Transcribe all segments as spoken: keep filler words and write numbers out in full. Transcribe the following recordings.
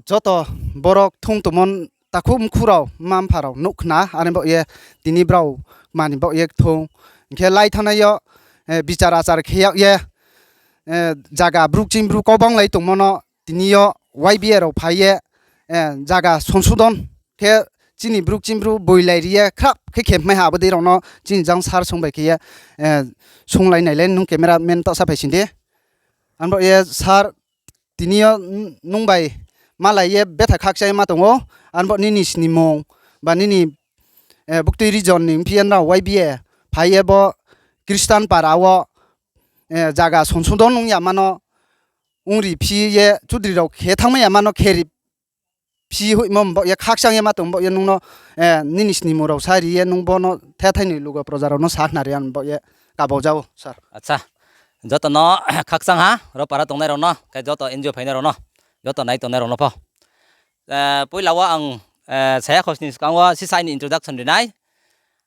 joto borok thung tongmo takhu mkhu rao, mma mpha rao nuh khna, are baoh ye tini brao mani baoh ye kthung. Hing khe lai thanngnai yo, eh, bichar achar khe yag ye, eh, zaga bru kching bru kau banglai tongmo no tini yo Y B A rao phai ye, eh, zaga songsodon khe chini bru kching bru boilai ri ye khrap khe khe mai ha, abo dei rao no chini jang sir song bai khe ye, eh, songlai nai le nung cameraman taoh sa phai sing di. Ang baoh ye sir, tini yo n-, nung bai malai ye betha khakchang ye ma tong ou, ang baoh nini snimung ba nini, eh, buktui region ni mphi ye nrao Y B A phai ye bo Christian para wo, eh, zaga songsodon ong ya ma no ong ri phi ye, chudri rao khe thanngmai ya ma no khe ri phi hoihmo baoh ye khakchang ye ma tong baoh ye nung no, eh, nini snimung rao sa ri ye nung bo no thethai ni lugo proja rao no sa khna ri ang baoh ye kabo ja ou, sir. Acha, joto no khakchang ha, ro para tongnai rao no, khe joto N G O phainai rao no, joto nai tongnai rao no pho. Eh, poila wo ang, eh, saya khosning skang wo sisa aini introduction ri nai.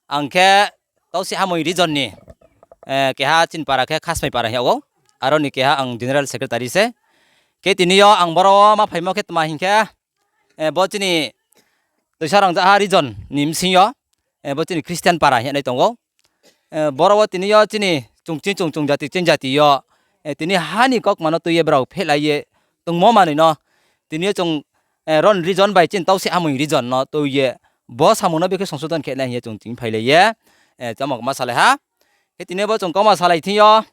Ang khe Tausih Hamoi region ni, eh, keha chini para khe Khasmai para hing yag ou. Aro ni keha ang general secretary se. Khe tini yo ang boro wo ma phaimo khe tma hing khe, eh, bo chini Toisa Rangjaha region ni bsing yo, eh, bo chini Christian para hing ye nai tong ou. Eh, boro wo tini yo chini chung ching chung, chung jati ching jati yo, eh, tini ha ni kaukma no tui ye brao phehlai ye tongmo manoi no tini yo chung, eh, ron region bai chini Tausih Hamoi region no tui ye bo samung no bekhe songsodon khe nai hing ye chung tini phailai ye, eh, chamo ma salai ha. Khe tini yo bo chung kauma salai thing yo,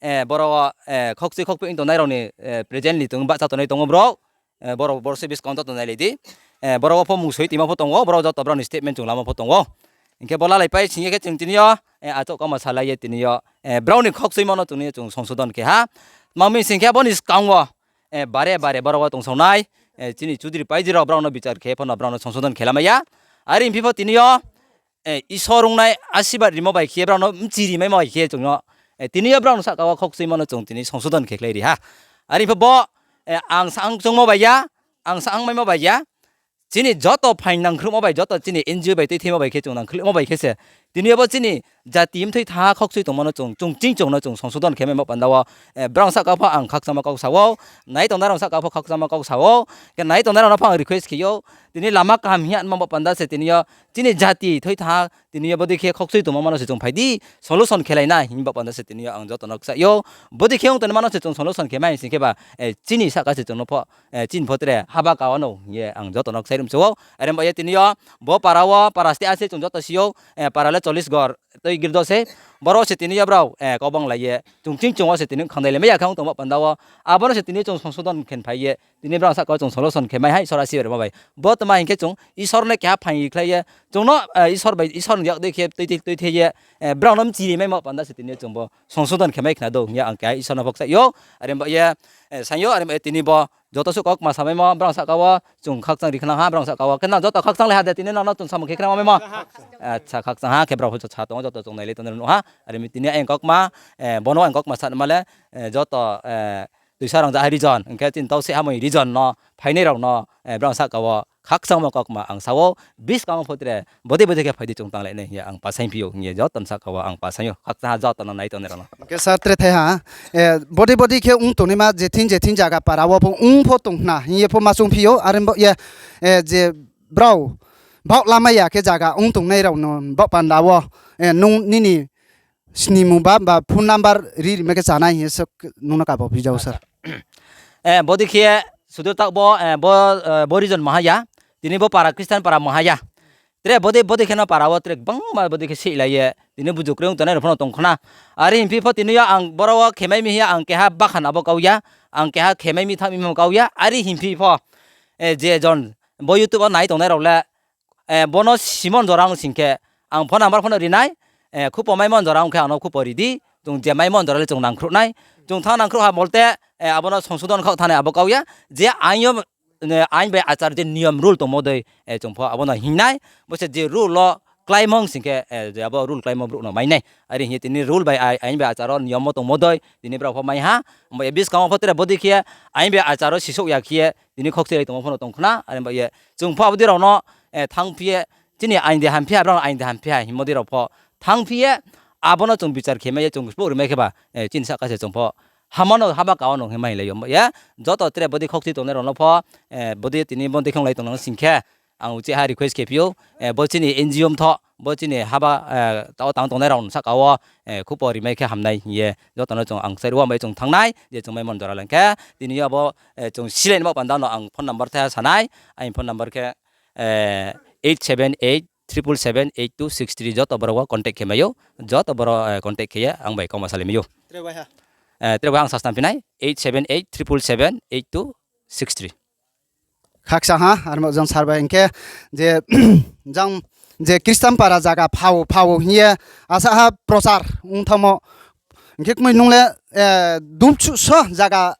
eh, boro, eh, khokchui khokphi tongnai rao ni, eh, presently chung bahcha tongnai tong ou brao. Eh, boro, boro se buskang joto nailai di. Eh, boro wo pho mungsoi timo pho tong ou, boro joto brao ni statement chung lamo pho tong ou. Hing khe bo lalaipai sing ye khe chung tini yo, eh, achouh kauma salai ye tini yo, eh, brao ni khokchuimo no chung ni chung songsodon khe ha. Tma hing sing khe bo ni skang wo, eh, bare bare boro wo tongsao nai, eh, chini chudri paidri rao brao no bichar khe pho no brao no songsodon khe lamai ya. Are hing phi pho tini yo, eh, Isor ong nai asirbad rimo bai khe, brao no bchi rimaimo bai khe chung no, eh, tini yo brao no sahka wo khokchuimo no chung tini songsodon khe khlai ri ha. Are hing pho bo, eh, ang sa ang chungmo bai ya, ang sa ang maimo bai ya. Chini joto phaing nangkhruhmo bai, joto chini N G O bai tuithaimo bai khe chung nangkhruhmo bai khe se tini yo bo chini jati mthoi tha khokchui tongmo no chung, chung ching chung no chung songsodon khe maimo panda wo, eh, brao sahka pho ang khakchangma kau sa ou, nai tongnai rao sahka pho khakchangma kau sa ou, khe nai tongnai rao no pho ang request khe ou, tini lama kaham hing ye nma bo panda se tini yo chini jati thoi tha tini yo bodei khe khokchui tongmo no se chung phai di, solution khe lai na hing bo panda se tini yo ang joto no kchaih ou. Bodei khe ong tongnaima no se chung solution khe mai sing khe ba, eh, chini sahka se chung no pho, eh, chini pho tre haba ka wa no hing ye ang joto no kchaih ri mchu ou. Are baoh ye tini yo bo para wo, para state a se chung joto si ou, eh, para le chollish gor tui girdo se. Boro se tini yo brao, eh, kau banglai ye chung ching chung wo se tini khangdai le mai ya khe ong tongmo panda wo, abo no se tini chung songsodon khe phai ye tini brao sahka wo chung solution khe mai ha Isor asirbad rimo bai. Bo tma hing khe chung Isor no keha phaing ri khlai ye chung no, eh, Isor bai, Isor ni yak dei khe tui, tui, tuithai ye, eh, brao no bchi rimaimo panda se tini yo chung bo songsodon khe mai khna dou hing ye ang keha Isor no pho kchaih ou. Are baoh ye, eh, saing ou, are baoh ye tini bo joto suh kaukma samaimo brao sahka wo chung khakchang ri khna ha, brao sahka wo khe nang joto khakchang lai ha de tini nang no chung samung khe khna maimo. Acha, khakchang ha khe brao pho sa tong ou, joto chung nailai tongnai rao nuh ha. Are mi tini ang kaukma, eh, bo no ang kaukma sa ma le, eh, joto, eh, Toisa Rangjaha region, hing khe chini Tausih Hamoi region no phainai rao no, eh, brao sahka wo khakchangmo kaukma ang sa ou, buskang wo pho tre bodei bodei khe phai di chung tanglai nai hing ye ang pasaing phi ou hing ye joto ni sahka wo ang pasaing ou, khakchang ha joto no nai tongnai rao no. Hing khe sir tre thai ha, eh, bodei bodei khe ong tongnaima je thing je thing zaga para wo pho ong pho tong khna hing ye pho ma choung phi ou, are baoh ye, eh, je brao baoh lamai ya khe zaga ong tongnai rao no baoh panda wo, eh, nung nini snimung ba, ba phone number ri rimai khe chánai hing ye se nung no kabo phi ja ou sir. Eh, bodei khe sudu taoh bo, eh, bo, eh, bo region maha ya, tini bo para Christian para maha ya. Tre bodei, bodei khe no para wo tre gbangma bodei khe seihlai ye tini buju kroi ong tongnai rao pho no tong khna. Are hing phi pho tini yo ang boro wo khemai mi hing ye ang keha bakhan abo kau ya, ang keha khemai mi thanng mi kau ya, are hing phi pho, eh, je jon bo YouTube wo nai tongnai rao le, eh, bo no simon jora ong sing khe, ang phone number pho no ri nai, eh, khupo maimon jora ong khe ang no khupo ri di, chung je maimon jora le chung nangkhruh nai, chung thanng nangkhruh ha bolte, eh, abo no songsodon khaoh thanngnai abo kau ya, je ain yo, eh, ain bai achar je niyom rule tongmo dei, eh, chung pho abo no hing nai, bo se je rule wo kláimo ong sing khe, eh, je abo rule kláimo brouh no mai nai. Are hing ye tini rule bai ai-, ain bai achar wo niyom wo tongmo dei, tini brao pho mai ha, abo ye buskang wo pho tre bodei khe ain bai achar wo sisouh ya khe ye, tini khokchui lai tongmo pho no tong khna, are baoh ye chung pho abo dei rao no, eh, thanngphi ye, chini ain de hamphi ha, brao no ain de hamphi ha hingmo dei rao pho thanngphi ye, abo no chung bichar khe mai ye chung spouh rimai khe ba, eh, chini sahka se chung pho, Hamo no haba ka wo nung hing mai lai yo ba ye. Joto tre bodei khokchi tongnai rao no pho, bodei tini bo dei khe onglai tongnang sing khe, ang uchih ha request khe phi ou, bo chini N G O mthoh, bo chini haba, tao tang tongnai rao ni sahka wo, khupo rimai khe hamnai hing ye joto no chung ang chai ri wo bai chung thanng nai, je chung mai mon jora lang khe. Tini yo abo, chung silai ni baoh panda no ang phone number the sa nai, aini phone number khe, eight seven eight triple seven eight two six three, joto boro wo contact khe mai ou, joto boro contact khe ye ang bai kauma salai mai ou. Tre bai ang sa snam phi nai, eight seven eight triple seven eight two six three. Khakchang ha, armo jang sar bai hing khe, je, jang, je Christian para zaga phao, phao hing ye, asa ha prochar ong thanngmo. Hing khe kmoi nung le, dulchuh so zaga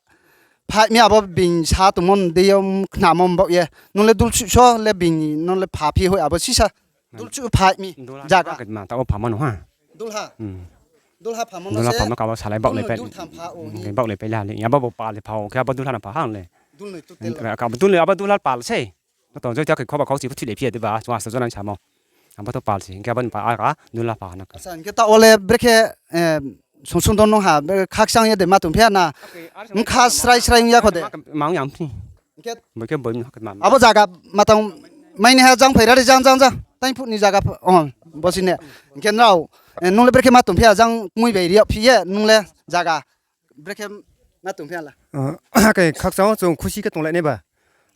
phai mi abo being sa tongmo dei yo khnamo baoh ye. Nung le dulchuh so le being no le pha phi hoih abo sisa. Dulchuh phai mi zaga. Tao phamo no ha. Dulha. Dulha phamo no se. Dulha phamo kabo salai baoh le pai. Dultham pha o. Baoh le pai le ha le. Abo bo pal le pha o khe abo dulha no pha ha le. Dulnoi total. Abo dulnoi abo dulha pal se. Joto joto khe khoba khokchi pho thoi le phi ya dei ba, chung asto jona ni samo. Abo to pal se, hing khe abo ni pa aga dulha pha na. Acha, hing khe taoh wo le brekhe, sungsung don nung ha, khakchang ye de ma tong phi ya na. Bkha srai srai ong ya kho de. Ma ong ya phi. Hing khe bo khe bo ni hakhe ma. Abo zaga ma tang mai ni ha jang phai ra de jang jang jang. Taingphuh ni zaga, bo si ne. Hing khe nrao, nung le brekhe ma tong phi ya jang kmoi bai ri yag phi ye nung le zaga. Brekhe ma tong phi ya la. Akhe khakchang wo chung khusi khe tonglai nai ba.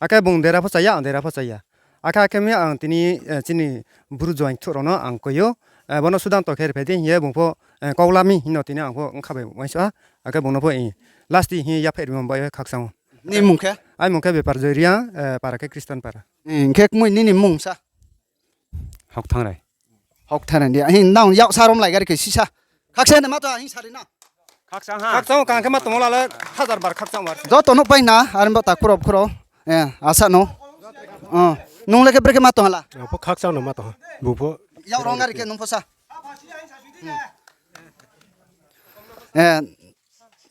Akhe bung dera pho cha ya, ang dera pho cha ya. Akhe, akhe mi ang tini, chini Bru joaing thuh rao no ang koi ou. Bo no sudang to khe ri phai di hing ye bung pho, kau la mi hing no tini ang pho bkha bai uaingsouh ha. Akhe bung no pho last di hing ye yaphaih rimo baoh ye khakchang ou. Ni mung khe? Aini mung khe Bepar Joy Reang, para khe Christian para. Hing khe kmoi nini mung sa? Hokthanrai. Hokthanrai di. Hing nang yak sa rom lai gari khe sisa. Khakchang de ma tong hing sari na. Khakchang kang khe ma tongmo la le hajar bar khakchang bar. Joto nuh pai na, are bo takhu rao bkhu rao. Asa no. Nung le khe brekhe ma tong ha la? Ang pho khakchang no ma tong ha. Bung pho. Yak rong gari khe nung pho sa.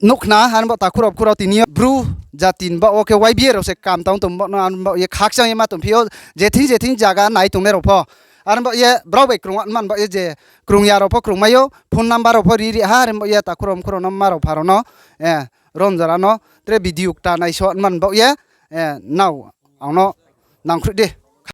Nuh khna, are bo takhu rao bkhu rao tini yo Bru jati ni baoh wo khe Y B A rao se kam tang tong baoh no, are bo ye khakchang ye ma tong phi ou, je thing je thing zaga nai tongnai rao pho. Are bo ye brao bai krung man baoh ye je krung ya rao pho krung mai ou, phone number rao pho ri ri ha, are bo ye takhu rao bkhu rao no ma rao pha rao no, rom jora no, tre video kta naiso man baoh ye, nao, ang no nangkhruh di.